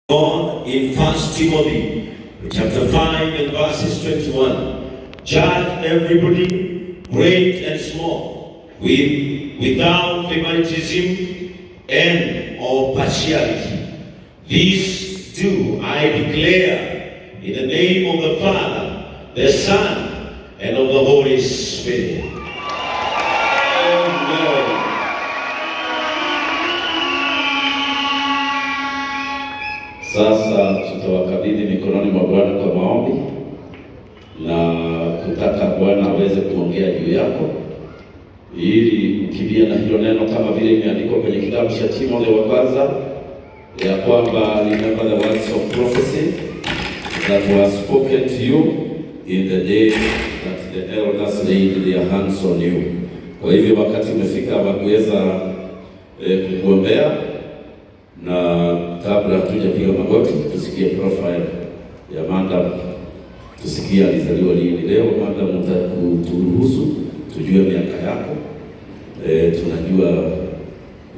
God in 1 Timothy chapter 5 and verses 21. Judge everybody, great and small, without favoritism and or partiality. This do I declare in the name of the Father, the Son, and of the Holy Spirit. Amen. Sasa tutawakabidhi mikononi mwa Bwana kwa maombi na kutaka Bwana aweze kuongea juu yako ili ukimbie na hilo neno kama vile imeandikwa kwenye kitabu cha Timotheo wa kwanza ya kwamba, "Remember the words of prophecy that were spoken to you in the day that the elders laid their hands on you." Kwa hivyo wakati umefika wa kuweza kukuombea, na kabla hatujapiga magoti tusikie profile ya madam, tusikie alizaliwa lini. Leo madam, utaturuhusu tujue miaka yako. Tunajua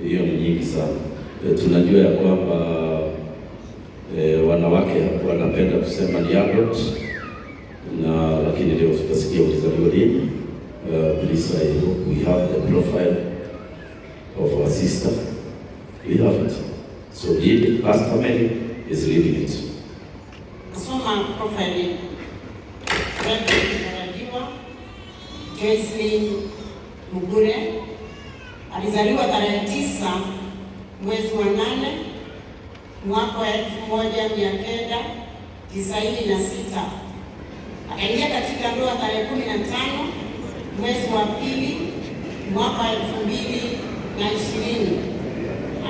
hiyo ni nyingi sana. Tunajua ya kwamba wanawake wanapenda kusema ni adult na lakini leo tutasikia ulizaliwa lini. Please, I hope we have the profile of our sister. We have it. So lead, Pastor Mary is leading it. Soma profile Reverend mtarajiwa Joycelyn Mugure alizaliwa tarehe 9 mwezi wa 8 mwaka wa 1996. Akaingia katika ndoa tarehe 15 mwezi wa pili mwaka wa 2020.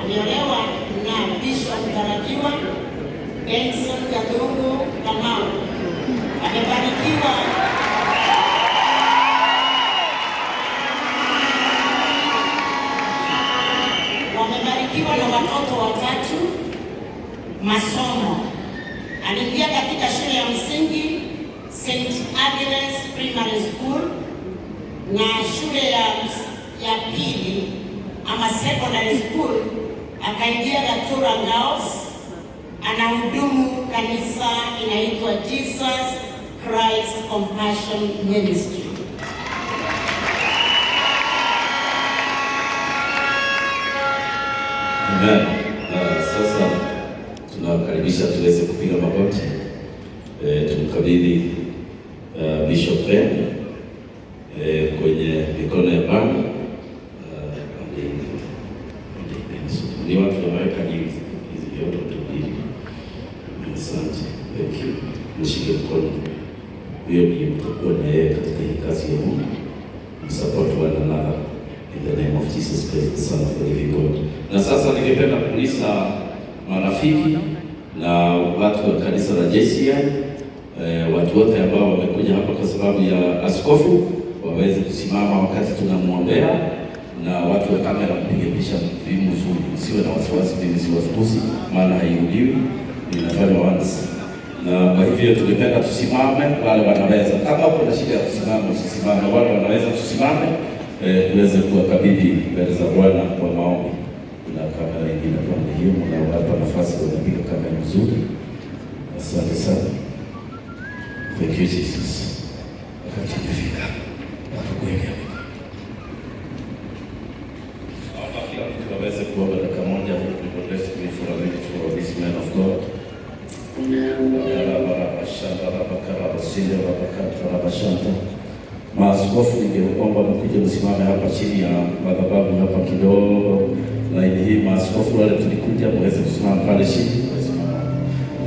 Ameolewa na Bishop mtarajiwa Benson Gathungu Kamau. Wamebarikiwa na watoto watatu. Masomo, aliingia katika shule ya msingi St. Agnes Primary School na shule ya pili ama secondary school akaingia Gatura Girls. Anahudumu kanisa inaitwa Jesus Christ Compassion Ministry. Amen. Na sasa tunawakaribisha tuweze kupiga magoti, tumkabidhi Bishop Ben kwenye mikono ya Bwana. Ni watu wameweka hizi vyote mbili. Asante. Thank you. Mshike mkono. Huyo ndiye mtakuwa na yeye katika hii kazi ya Mungu. Support one another in the name of Jesus Christ, the Son of the living God. Na sasa ningependa kuuliza marafiki na watu wa kanisa la JCI, watu wote ambao wamekuja hapa kwa sababu ya askofu waweze kusimama wakati tunamwombea, na watu wa kamera mpige picha mzuri, usiwe na wasiwasi, mimi siwafukuzi, maana hairudiwi, inafanywa once. Na kwa hivyo tungependa tusimame, wale wanaweza. Kama uko na shida ya kusimama usisimame, wale wanaweza tusimame, tuweze kuwakabidhi mbele za Bwana kwa maombi. Kuna kamera ingine pande hiyo, mnawapa nafasi, wanapiga kamera nzuri. Asante sana. Thank you, Jesus. Wakati umefika wa kukuwekea mikono. Naomba kila mtu aweze kuomba dakika moja. Everybody, let's pray for a minute for this man of God. Maaskofu, ningeomba mkuje msimame hapa chini ya madhabahu hapa kidogo. Laini hii, maaskofu wale tulikuja, muweze kusimama pale chini.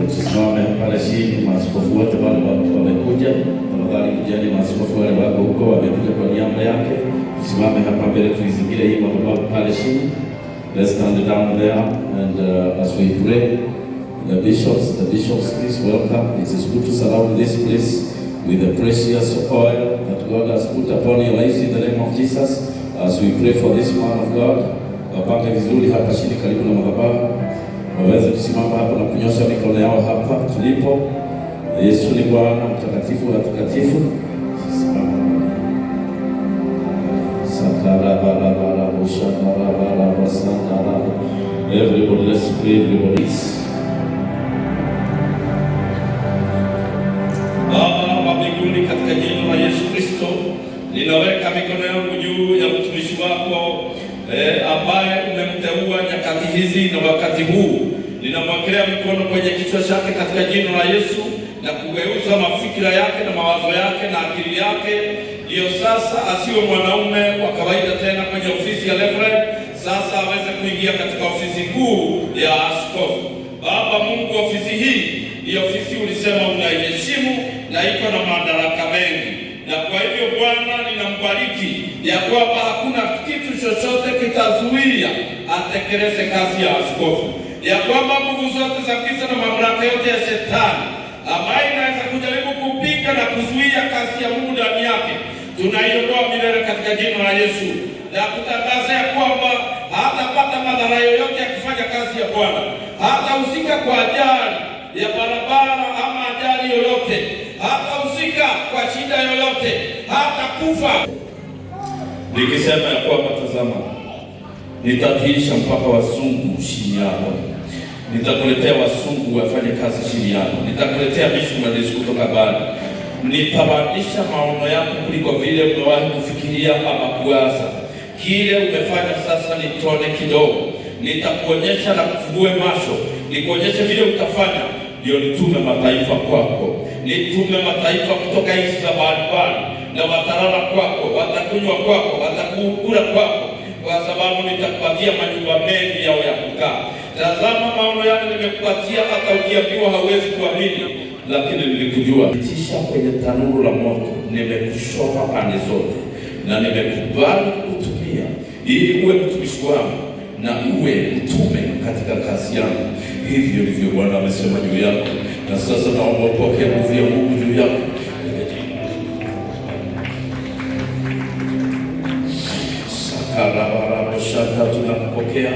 Tusimame pale chini, maaskofu wote wale wamekuja, tafadhali kujeni. Maaskofu wale wako huko wamekuja kwa niaba yake, tusimame hapa mbele, tuizingire hii madhabahu pale chini. Let's stand down there and as we pray, the bishops, please welcome. It is good to surround this place with the precious oil that God has put upon your lives in the name of Jesus. As we pray for this man of God, wapange vizuri hapa chini karibu na madhabahu, waweze kusimama hapa na kunyosha mikono yao hapa tulipo. Yesu ni Bwana, mtakatifu wa takatifu. Simama. Sakara bara bara bushandara bara basandara. Everybody, let's pray, everybody. Ninaweka mikono yangu juu ya mtumishi wako ambaye umemteua nyakati hizi na wakati huu. Ninamwekelea mikono kwenye kichwa chake katika jina la Yesu na kugeuza mafikira yake na mawazo yake na akili yake, ndiyo sasa asiwe mwanaume wa kawaida tena kwenye ofisi ya reverend, sasa aweze kuingia katika ofisi kuu ya askofu. Baba Mungu, ofisi hii ni ofisi ulisema unaiheshimu na iko na madaraka mengi, na kwa hivyo Bwana, ninambariki ya kwamba hakuna kitu chochote kitazuia atekeleze kazi ya askofu, ya kwamba nguvu zote za giza na mamlaka yote ya shetani ambayo inaweza kujaribu kupinga na kuzuia kazi ya Mungu ndani yake, tunaiondoa milele katika jina la Yesu, na kutangaza ya kwamba hatapata madhara yoyote ya kufanya kazi ya Bwana, hatahusika kwa ajali ya barabara ama ajali yoyote, hatahusika kwa shida yoyote, hatakufa. Nikisema ya kwamba tazama, nitatiisha mpaka wazungu chini yako, nitakuletea wazungu wafanye kazi chini yako, nitakuletea missionaries kutoka mbali, nitabadilisha maono yako kuliko vile umewahi kufikiria ama kuwaza. Kile umefanya sasa ni tone kidogo, nitakuonyesha na kufungue macho, nikuonyeshe vile utafanya, ndio nitume mataifa kwako, nitume mataifa kutoka nchi za mbalimbali, na watalala kwako, watakunywa kwako, watakula kwako, kwa sababu nitakupatia manyumba mengi yao ya kukaa. Tazama maono yale nimekupatia, hata ukiambiwa hauwezi kuamini, lakini nilikujua. Tisha kwenye tanuru la moto, nimekushoma pande zote na nimekubali kukutumia ili uwe mtumishi wangu na uwe mtume katika kazi yangu. Hivyo ndivyo Bwana amesema juu yako, na sasa naomba upokee nguvu ya Mungu juu yako. Sakarabarabashaka, tunakupokea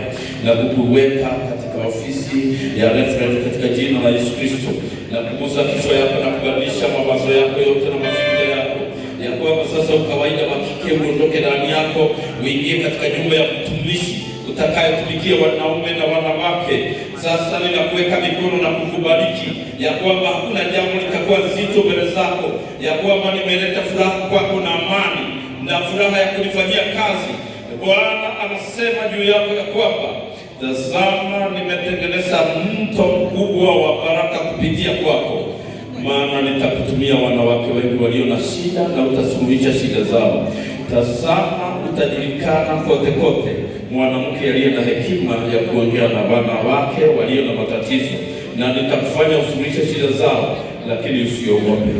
na kukuweka katika ofisi ya reverend katika jina la Yesu Kristo, na kugusa kichwa yako na kubadilisha mawazo yako yote na mafikira yako ya kwamba sasa ukawaida wa kike uondoke ndani yako, uingie katika nyumba ya mtumishi utakayetumikia wanaume na wanawake. Sasa ninakuweka mikono na kukubariki ya kwamba hakuna jambo litakuwa zito mbele zako, ya kwamba nimeleta furaha kwako na amani na furaha ya kunifanyia kazi. Bwana anasema juu yako ya kwamba tazama, nimetengeneza mto mkubwa wa baraka kupitia kwako, maana nitakutumia wanawake wengi walio na shida na utasuluhisha shida zao. Tazama, utajulikana kote kote, mwanamke aliye na hekima ya kuongea na wanawake walio na matatizo, na nitakufanya usuluhishe shida zao, lakini usiogope.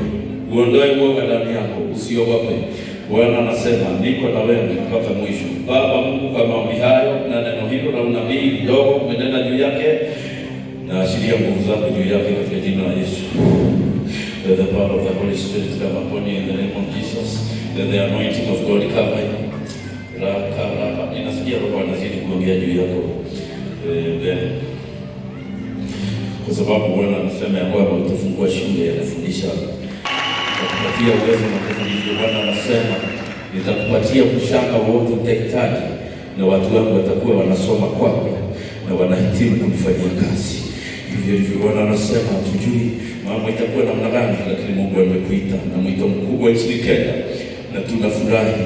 Uondoe uoga ndani yako, usiogope. Bwana anasema niko na wewe mpaka mwisho. Baba Mungu, kwa maombi hayo na neno hilo la unabii kidogo umenena juu yake, na achilia nguvu zako juu yake katika jina la Yesu. Let the power of the Holy Spirit come upon you in the name of Jesus. Let the anointing of God cover you. Raka raka. Ninasikia Roho anazidi kuongea juu yako. Then kwa sababu Bwana anasema ya kwamba utafungua shule ya kufundisha, nitakupatia uwezo na kufundisha. Bwana anasema nitakupatia mshahara wote utahitaji, na watu wangu watakuwa wanasoma kwako na wanahitimu kunifanyia kazi. Hivyo hivyo Bwana anasema, hatujui mambo itakuwa namna gani, lakini Mungu amekuita na mwito mkubwa nchini Kenya, na tunafurahi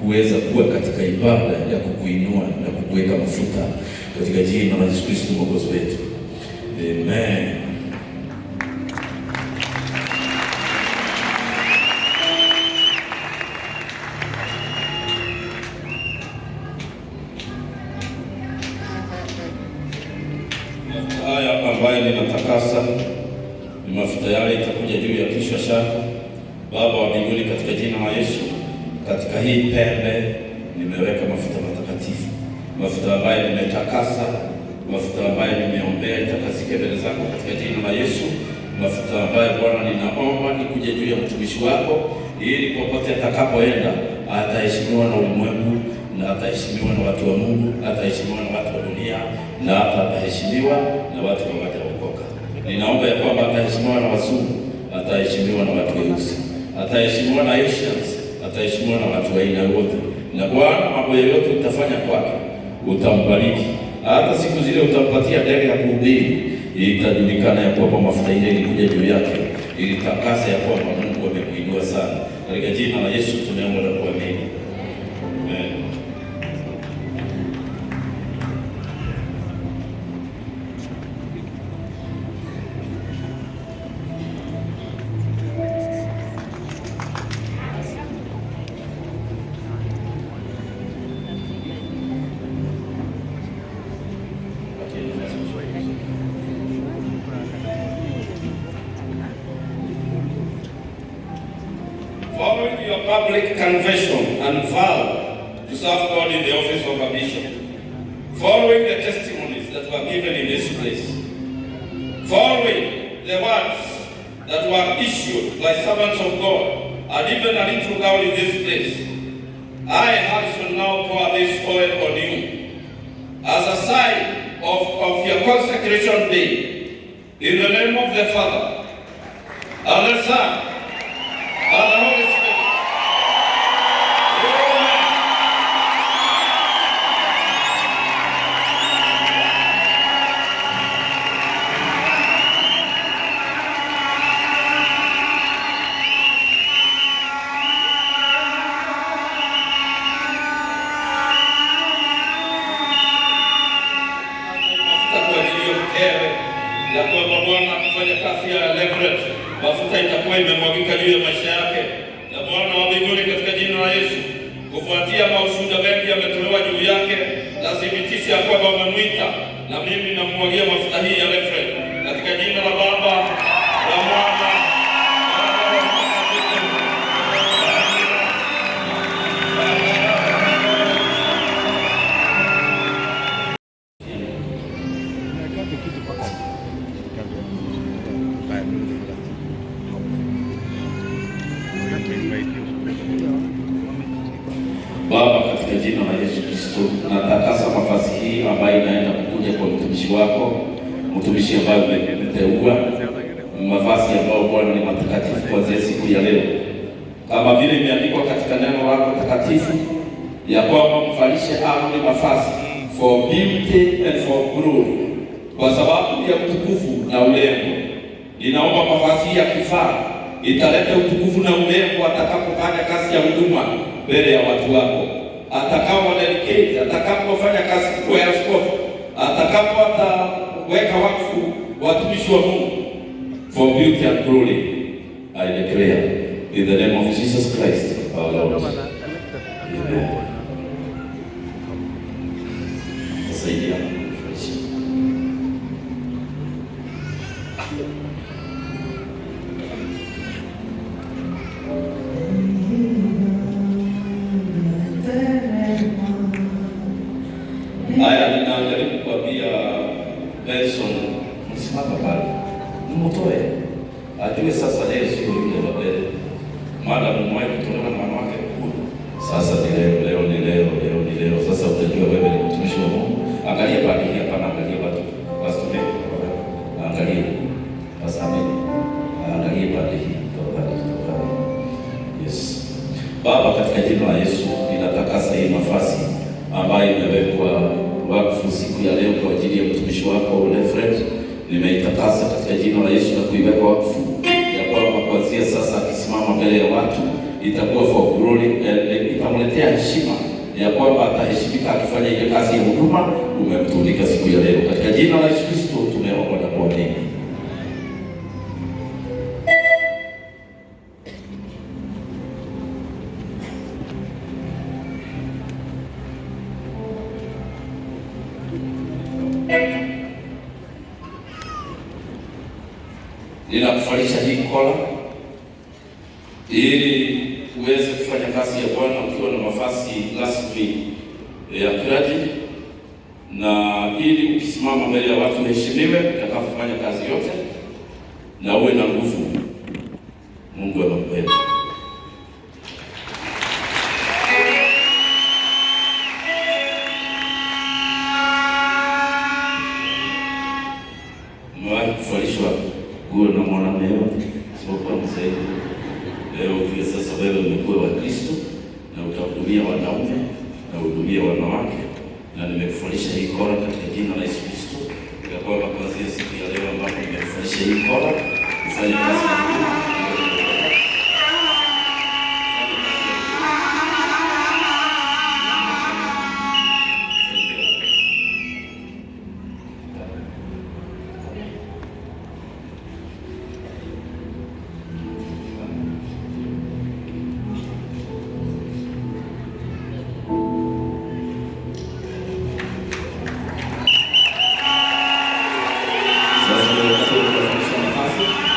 kuweza kuwa katika ibada ya kukuinua na kukuweka mafuta katika jina la Yesu Kristo Mwokozi wetu. Amen. Mafuta haya ambayo ninatakasa ni mafuta yale itakuja juu ya kichwa chako. Baba wa mbinguni, katika jina la Yesu, katika hii pembe nimeweka mafuta matakatifu, mafuta ambayo nimetakasa, mafuta ambayo nimeombea itakasike mbele zako katika jina la Yesu, mafuta ambayo Bwana ninaomba nikuje juu ya mtumishi wako, ili popote atakapoenda ataheshimiwa na ulimwengu na ataheshimiwa na watu wa Mungu, ataheshimiwa na watu wa dunia na hata ataheshimiwa na watu hawajaokoka. Ninaomba ya kwamba ataheshimiwa na wazungu, ataheshimiwa na watu weusi, ataheshimiwa na Asians, ataheshimiwa na watu wa aina yote. Na Bwana, mambo yoyote utafanya kwake utambariki, hata siku zile utampatia ndege ya kuhubiri, itajulikana ya kwamba mafuta ile ilikuja juu yake, ilitangaza ya kwamba Mungu amekuinua. Utabarikiwa sana. Katika jina la Yesu tumeomba na kuamini. Amen. Patie nafasi mzuri. Following your public confession and vow to serve God in the office of a bishop, following the testimonies that were given in this place, following the words that were issued by servants of God and even a little girl in this place, I, Harrison, now pour this oil on you as a sign of your consecration day, in the name of the Father, and the Son, and the Holy Spirit. Amen. Mafuta kwa ajili ya mkewe, ya kwamba Bwana akifanya kazi ya leverage, mafuta itakuwa imemwagika juu ya maisha yake, na Bwana wa mbinguni, katika jina la Yesu, kufuatia maushuhuda mengi yametolewa juu yake, na thibitisha ya kwamba umemwita, na mimi namwagia mafuta hii ya leverage katika jina la Baba na Mwana na Roho Mtakatifu. Amina. Baba, katika jina la Yesu Kristo, natakasa nafasi hii ambayo inaenda kukuja kwa mtumishi wako, mtumishi ambaye umemteua, mavazi ambayo Bwana ni matakatifu kuanzia siku ya leo, kama vile imeandikwa katika neno lako takatifu ya kwamba mvalishe Aroni mavazi for beauty and for glory, kwa sababu ya utukufu na urembo. Ninaomba mavazi ya kifaa italeta utukufu na urembo atakapofanya kazi ya huduma mbele ya watu wako, atakao dedicate, atakapofanya kazi kubwa ya askofu, atakapo ataweka wakfu watumishi wa Mungu for beauty and glory. I declare in the name of Jesus Christ our Lord. Amen. Tasaidia kufurahisha. Haya, ninajaribu kuambia Benson, msimama pale, mtoe ajue sasa yeye sio yule wa mbele, maana mumewahi kutolewa na wanawake wakuu. Sasa ni leo, leo ni leo, leo ni leo. Sasa utajua wewe ni mtumishi wa Mungu. Angalia pale hii, hapana, angalia watu Pastor Beko, angalia huku, Pastor Amen, angalie pale hii, tafadhali, tafadhali. Yes. Baba, katika jina la Yesu ninatakasa hii nafasi ambayo imewekwa wakfu siku ya leo kwa ajili ya mtumishi wako Lefred. Nimeitakasa katika jina la Yesu na kuiweka wakfu ya kwamba kuanzia sasa akisimama mbele ya watu itakuwa for glory and itamletea heshima ya kwamba ataheshimika akifanya ile kazi ya huduma umemtundika siku ya leo. Katika jina la Yesu Kristo tumeomba na kuamini. Ninakuvalisha hii kola ili uweze kufanya kazi ya Bwana ukiwa na mavazi rasmi ya clergy, na ili ukisimama mbele ya watu uheshimiwe utakapofanya kazi yote, na uwe na nguvu. Mungu amekupenda. Umewahi kuvalishwa nguo na mwanamume yote isipokuwa mzee? Leo ujue sasa wewe umekuwa wa Kristo na utahudumia wanaume na uhudumie wanawake, na nimekuvalisha hii kola katika jina la Yesu Kristo, ya kwamba kuanzia siku ya leo ambapo nimekuvalisha hii kola ufanye kazi na Mungu. kazi.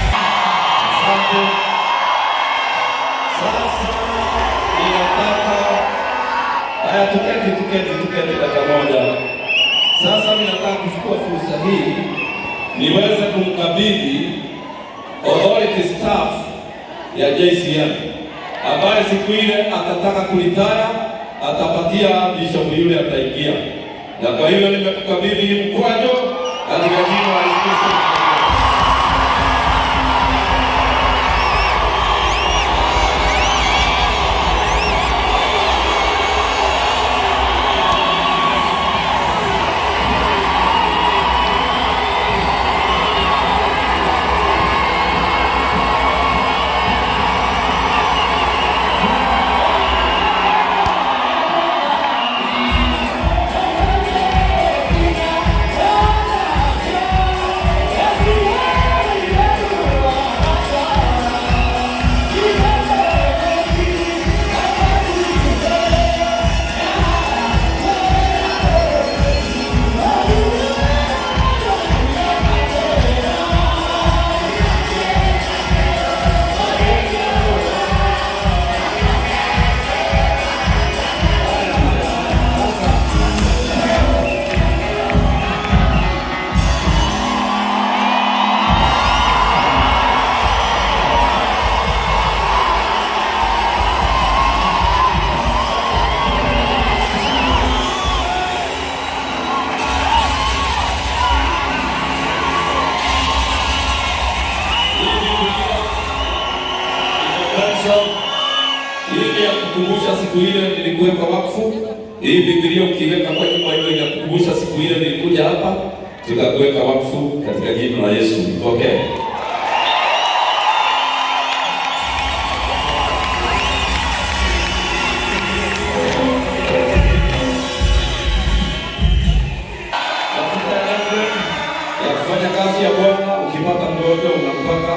Asante. Sasa ninataka haya, tuketi, tuketi, tuketi dakika moja. Sasa ninataka kuchukua fursa hii niweze kumkabidhi authority staff ya JCM ambaye siku ile atataka kuretire, atapatia bishop yule ataingia, na kwa hiyo nimekukabidhi hii mkwajo katika jina la Yesu Kristo. Inakukumbusha siku ile nilikuweka wakfu. Hii Biblia ukiweka kwa nyuma hiyo inakukumbusha siku ile nilikuja hapa tukakuweka wakfu katika jina la Yesu. Pokee. Mafuta ya Ephraim ya kufanya kazi ya Bwana. Ukipata mgonjwa unampaka,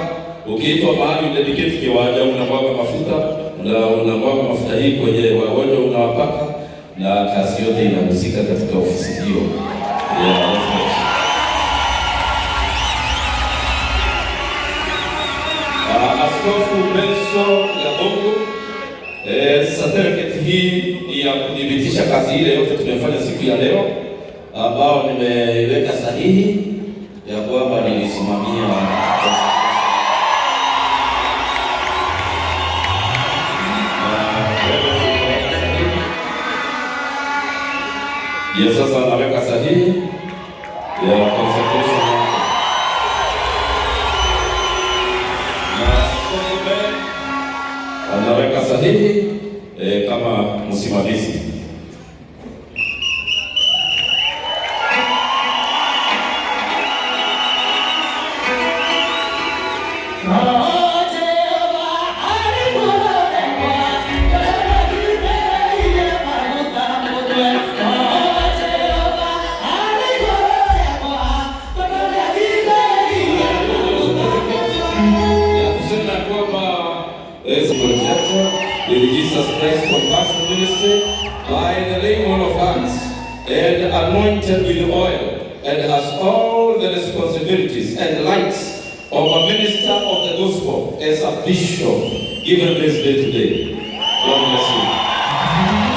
ukiitwa mahali udedicate kiwanja unamwaga mafuta, na unamwaga mafuta hii kwenye wagonjwa unawapaka, na kazi yote inahusika katika ofisi hiyo ya Ephraim. Askofu Benson Gathungu, certificate hii ni ya kudhibitisha kazi ile yote tumefanya siku ya leo, ambao nimeiweka sahihi ya kwamba nilisimamia. Na wewe umeweka sahihi. Ndio sasa naweka sahihi ya consecration yako. Na Askofu Ben anaweka sahihi kama msimamizi. Ya kusema ya kwamba projector with Jesus Christ Compassion Ministry by the laying on of hands and anointed with oil and has all the responsibilities and rights of a minister of the gospel as a bishop given this day today. God bless you.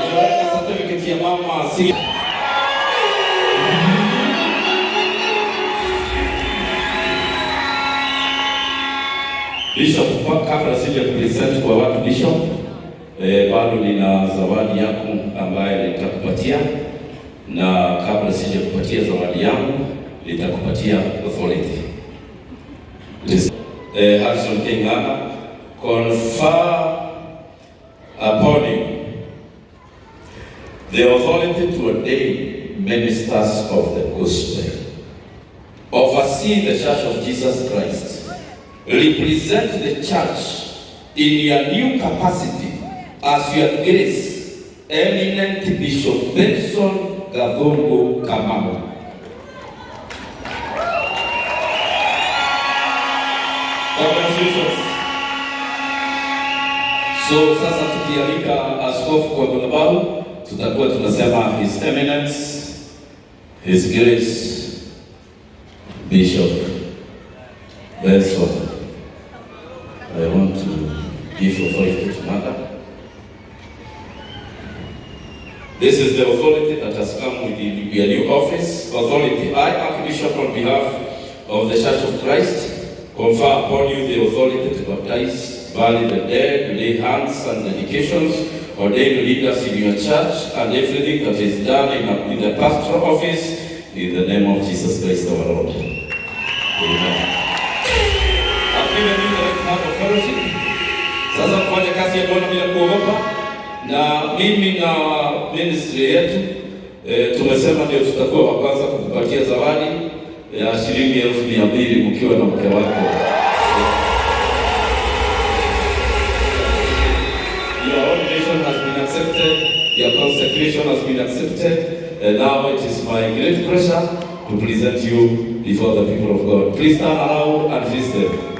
Nimeweka certificate ya mama si Bishop, kabla sija present kwa watu Bishop, bado nina zawadi yako ambaye nitakupatia, na kabla sija kupatia zawadi yangu nitakupatia authority. Harrison Kingana, confer upon you the authority to ordain ministers of the gospel, oversee the Church of Jesus Christ, represent the church in your new capacity as your grace, eminent Bishop Benson Gathungu Kamau. Congratulations. So sasa tukialika askofu kwa madhabahu tutakuwa tunasema His Eminence, His Grace, Bishop Benson. I want to give authority to mother. This is the authority that has come with your new office. Authority. I, Archbishop, on behalf of the Church of Christ, confer upon you the authority to baptize, bury the dead, lay hands and dedications, ordain leaders in your church, and everything that is done in the pastoral office, in the name of Jesus Christ our Lord. Amen. I've given you the right hand of fellowship. Sasa kufanya kazi ya Bwana bila kuogopa, na mimi na ministry yetu tumesema ndio tutakuwa wa kwanza kukupatia zawadi ya shilingi 200,000 mkiwa na mke wako. Your ordination has been accepted, your consecration has been accepted, and now it is my great pleasure to present you before the people of God. Please turn around and face them.